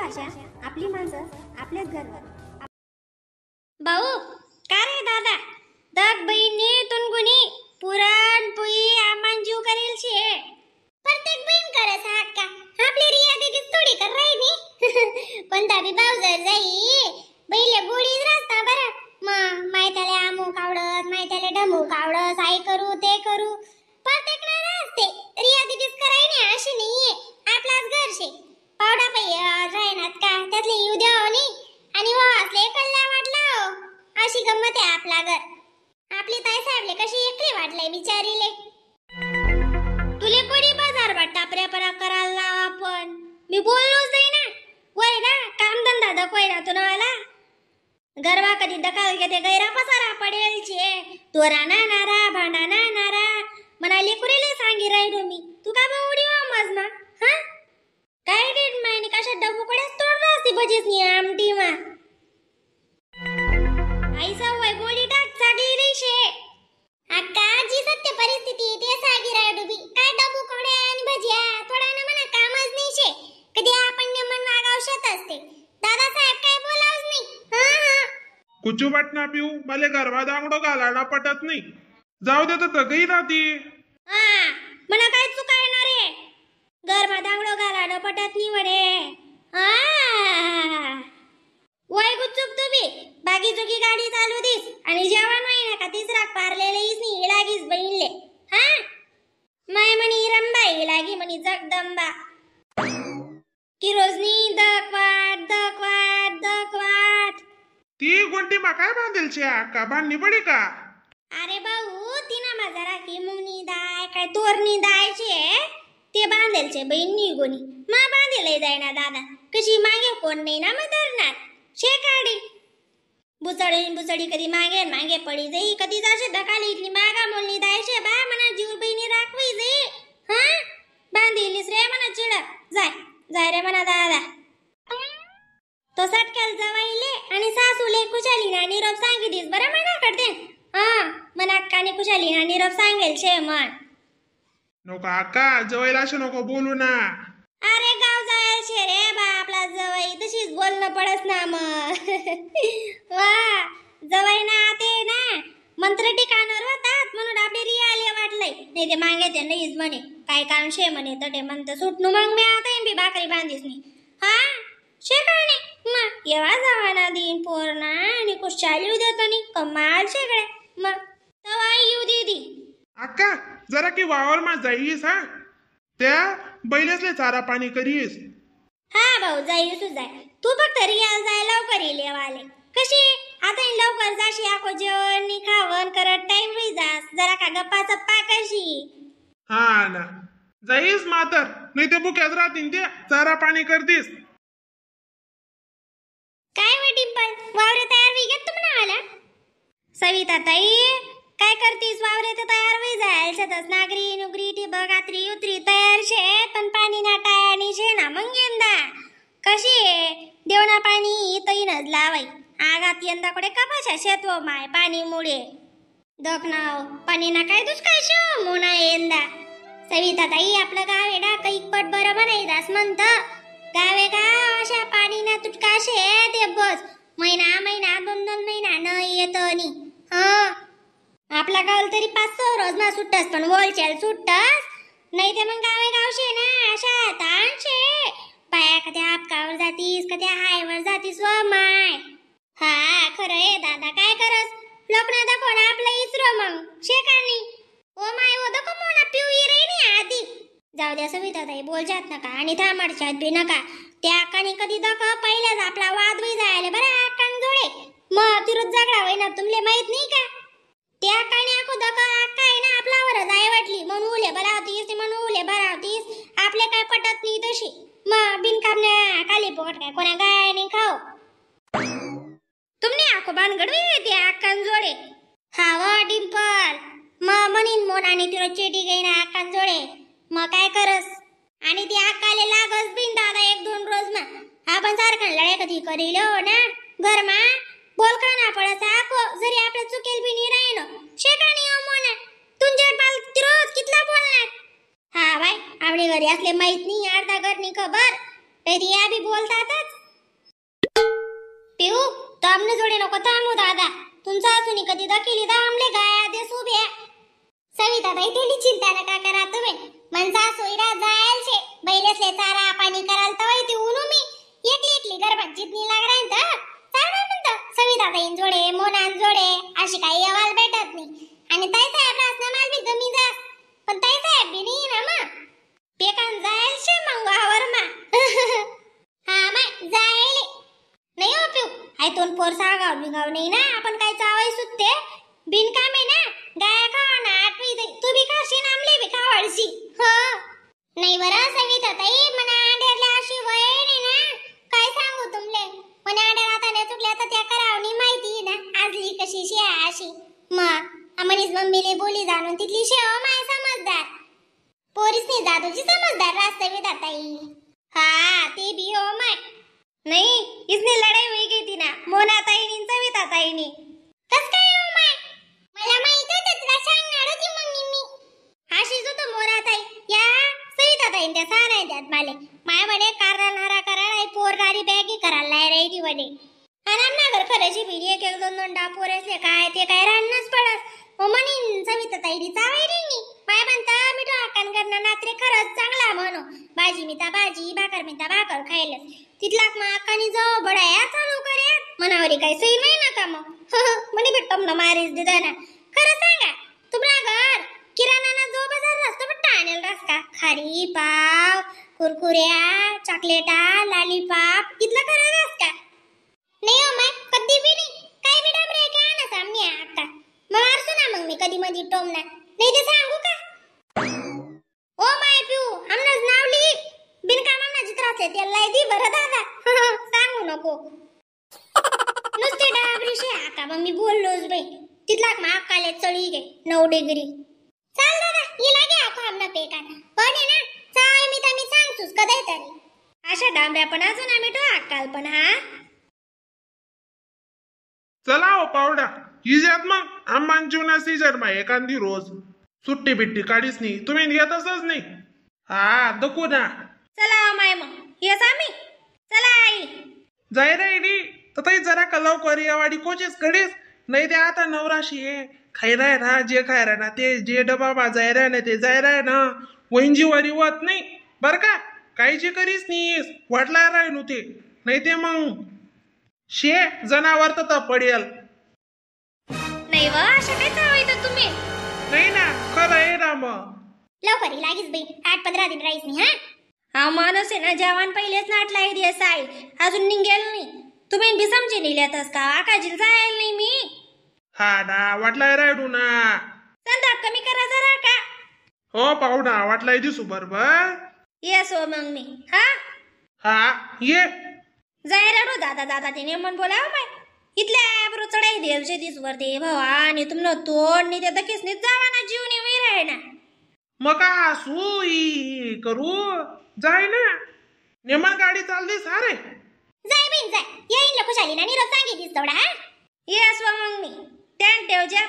भाषा, आपली माणसं, आपलेच गर्व. भाऊ का रे दादा दग बहिणी तुनगुनी पुरण पुई आमान जीव करेल शे. प्रत्येक बहीण करस हा का आपली रिया दीदी थोडी कर राहिनी. कोणता बी भाऊ जर जाई बैले गोडीच राहता बरं. मग मायत्याले अमुक आवडत मायत्याले ढमुक आवडत आई करू ते करू प्रत्येक नाही असते. रिया दीदीच करायनी अशी नाहीये. आपलाच घर शे पावडा पै राहणार का त्यातले येऊ द्यावं नाही आणि वा असले कल्ला वाटला हो. अशी गंमत आहे आपला घर. आपली ताई साहेबले कशी एकली वाटलंय बिचारीले. तुले कोणी बाजार वाटता प्रेपरा करायला लावा आपण मी बोललोच नाही ना. वय ना काम धंदा दाखवाय ना तुला गरबा कधी दकाल घेते गैरा पसारा पडेल छे तोरा ना नारा भांडा ना नारा म्हणाले कुरेले सांगी राहिलो मी. तू का बा उडी हो मजमा हा काय डेट मायने कशा डबुकडेच तोडला असती भजीच नी आमटी मा आई सवय गोळी टाक चांगली नाही शे. अक्का जी सत्य परिस्थिती ते सागी राहिलो बी काय डबू कोड्या आणि भजिया थोडा ना म्हणा कामच नाही शे. कधी आपण मन वागावशत असते. दादा साहेब काय बोलावच नाही. हा हा कुचू वाटना पिऊ मला गरबा दांगडो घालायला पटत नाही. जाऊ दे तर तगही राहती. हा मला काय चुका येणार रे गरबा दांगडो घालायला पटत नाही म्हणे. हा वय गुच्चूप तुम्ही बाकी चुकी गाडी चालू this आणि जेवण नाही ना का तिसरा पारलेले नाही लागीच बहिणले. हा माय म्हणी रंबाई लागी म्हणी जगदंबा की रोजनी दकवाट दकवाट दकवाट. ती गोंटी मा काय बांधेल शे अक्का बांधणी पडी का? अरे भाऊ तिना माझा राखी मुंगनी दाय काय तोरणी दायचे ते बांधेलचे बहिणी गोणी मा बांधेल जाय ना दादा कशी मागे कोण नाही ना मग धरणार शे काढी बुचडी बुचडी कधी मागे मागे पडी जाई कधी जाशे धकाली इथली मागा मोलनी दायशे बा म्हणा जीव बहिणी राखवी जाई. हा बांधिलीस रे म्हणा चिडक जाय जाय रे म्हणा दादा. तो सटक्याला जवाईले आणि सासूले कुशाली ना निरोप सांगितलीस बरं म्हणा कडते. हा मन अक्काने कुशाली ना निरोप सांगेल शे म्हण. नको अक्का जवाईला असे नको बोलू ना. अरे गाव जायल शे रे बा आपला जवाई तशीच बोलणं पडस ना मग. वा जवाई ना ते ना मंत्र ठिकाणावर होतात म्हणून आपली रियाले वाटलंय नाही ते मागे ते नाहीच म्हणे काय काम शे म्हणे तटे म्हणतं सुटणू मग मी आता येईन बी भाकरी बांधीस नाही. हा शे काय नाही मग येवा जावा ना दिन पोर ना आणि कुशाली देतो नी कमाल शेकडे मग तवा येऊ दीदी. अक्का जरा की वावर मा जाईस हा त्या बैलेसले चारा पाणी करीस. हा भाऊ जाई तू जाय तू फक्त रियाल जाय लवकर येईल वाले कशी आता लवकर जाशी आको जेवण खावण करत टाइम होई जास जरा का गप्पा चप्पा कशी. हा ना जाईस मातर नाही ते बुक्याच राहतीन ते चारा पाणी करतीस. काय वे डिंपल वावरे तयार होई गेत तुम्हाला आला? सविता ताई काय करतीस वावरे तर तयार होई जायल शेतस नागरी नुगरी ठिबक आत्री उतरी तयार शे पण पाणी ना टायानी शे ना मग यंदा कशी आहे देवना पाणी इथं लावाई आगात यंदा कुठे कपाशा शेत व माय पाणी मुळे दखनाव पाणी ना काय दुष्काळ शो मोना यंदा. सविता ताई आपलं गाव आहे ना कैक पट बरं म्हणायदास म्हणत गावे गाव अशा पाणी ना तुटका शे ते बस महिना महिना दोन दोन महिना न येत नी. हा आपला गाव तरी 500 रोज ना सुट्टस पण होलसेल सुट्टस नाही ते मग गावे गावशे ना अशा ताणशे बाया कधी आपकावर जातीस कधी हायवर जातीस व माय. हा खरं आहे दादा काय करस लोक ना दाखव आपलं इसरो मग शेकाणी ओ my ओ दाखव मोना पिऊ रे नी आधी. जाऊ द्या सविता ताई बोलजात नका आणि थांबडशात बी नका त्या अक्काने कधी दाखव पहिल्याच आपला वाद बी जायला बरं अक्कान जोडे मग तिरोज झगडा होईना तुमले माहित नाही का? त्या अक्काने आखो दका अक्का आहे ना आपल्यावरच आई वाटली म्हणून उले बरावतीस म्हणून उले बरावतीस आपले काय पटत नाही तशी मग बिनकामण्या काली पोट काय कोणा गायने खाओ तुमने आखो भानगड ते अक्कान जोडे. हा व डिंपल मग म्हणीन मोन आणि तुला चेटी गई ना अक्कान जोडे मग काय करस आणि ती अक्काले लागस बिन दादा एक दोन रोज मा आपण सारखं लढाई कधी करील हो ना घरमा बोल का ना पडत आखो जरी आपलं चुकेल बी नाही राहिनो शेकाणी हो मोना तुमच्या बाल रोज कितला बोलणार. हा बाय आपली घरी असले माहित नाही अर्धा घरनी खबर तरी या बी बोलतातच. पिऊ तो आमने जोडे नको थांबू दादा तुमचा असून कधी दाखिली दा आमले गाया दे सुभ्या. सविता ताई तेली चिंता नका करा तुम्ही मनसा सोयरा जायल शे बैलेसले चारा पाणी कराल तवय ती उनु मी एकली एकली गरबात जितनी लाग राहीन तर चालणार म्हणतं सविता ताईन जोडे मोनान जोडे अशी काही अहवाल भेटत नाही. आणि ताई साहेब रासना माल बी गमी जा पण ताई साहेब बी नाही ना मग पेकान जायल शे मग वावर मा. हा माय जायले नाही हो पिऊ हाय तोन पोर सागाव बिगाव नाही ना आपण काय चावाय सुटते बिनकाम आहे ना गाया खावा ना आठवी दे तू बी खाशीन आमले बी खावाळशी. हो नाही बरं सविता ताई मना आंडेरला अशी वय नाही ना काय सांगू तुमले मना आंडेर आता नाही चुकल्या तर त्या करावणी माहिती ना आजली कशी शे अशी मग अमनीस मम्मीले बोली जाणून तिथली शे हो माय समजदार पोरीस नाही जादूची समजदार राज सविता ताई. हा ते बी हो my. नहीं इसने लड़ाई हुई गई थी ना मोना ताईनी सविता ताईनी. कस काय हो my मला माहित होतं तुला सांगणार होती मम्मी मी. अशीच होतं मोना ताई या सविता ताईन त्या सारा त्यात माले माय म्हणे कारण हारा करा नाही पोरगारी बॅगी करायला नाही राहिली म्हणे. आणि ना घर खऱ्याची बिडी एक एक दोन दोन डा पोर असले काय ते काय राहणंच पडस. मग म्हणे सविता ताईनी चावाई नाही माय म्हणता मिठो आकान करणं नात्रे खरंच चांगला म्हणू भाजी मिता भाजी भाकर मिता भाकर खायला तिथलाच मग अक्कानी जाऊ बडाया चालू करे मनावरी काही सही नाही ना का मग. म्हणे भेटतो ना मारीच दिदा ना. खरं सांगा तुम्हाला घर किराणा ना जो बाजार रस्तो पण आणेल रस का खारी पाव कुरकुऱ्या चॉकलेटा लालीपाप इथलं खरं रस का नाही हो माय कधी बी नाही काय बी डांबरे काय ना सामने अक्का मग मारसू ना मग मी कधी मधी टोमना नाही ते सांगू का. ओ my पिऊ आमनाच नाव लिही बिनकामांना जित्राचे त्याला दी बरं दादा. सांगू नको नुसते डाबरी शे आका मग मी बोललोच बाई तिथला मग अक्काले चढी गे 9 डिग्री. चाल दादा हिला घ्या आखो आमना पेकान पण आहे ना चाय मी तर मी सांगतोस कधी तरी. अशा डांबऱ्या पण अजून आम्ही तो अक्काल पण. हा चला हो पावडा इजात मग आम्मान जीवना सीजन मा एखादी रोज सुट्टी बिट्टी काढीच नाही तुम्ही येतच नाही. हा दकू ना चला माय मग येस आम्ही चला आई जाय रे नी तर ताई जरा कलव करी वाडी कोचेस कडीस नाही ते आता नवराशी आहे खाय राय ना जे खाय राय ना ते जे डबा बा जाय राय ना ते जाय राय ना वैंजी वरी होत नाही बर का काही जे करीस नाही वाटला राय नु ते नाही ते मग शे जनावर तर पडेल नाही वा अशा काय चावायचं तुम्ही नाही ना खरं आहे ना मग लवकर लागीच बाई 8-15 दिन राहीस नाही. हा हा माणूस आहे ना जेवण पहिलेच नाटला आहे दिवस आई अजून निघेल नाही तुम्ही बी समजे नाही लेतस का आकाजील जायला नाही मी. हा ना वाटलाय रायडू ना संताप कमी करा जरा का. हो पाहुणा वाटलाय दिसू बरोबर येस हो मग मी. हा हा ये जाय रडू दादा दादा तिने मन बोलाव बाय इथल्या बरोबर चढाई देवशे दिसवर दे भावा आणि तुमनं तोंड नाही त्या किसनीत जावा ना जीवनी वैर आहे ना मग का हसू ई करू जाय ना नेमन गाडी चालली सारे जाय बहीण जाय येईन खुशाली ना निरोप सांगितलीस तेवढा. येस व मग मी ध्यान ठेव ज्या.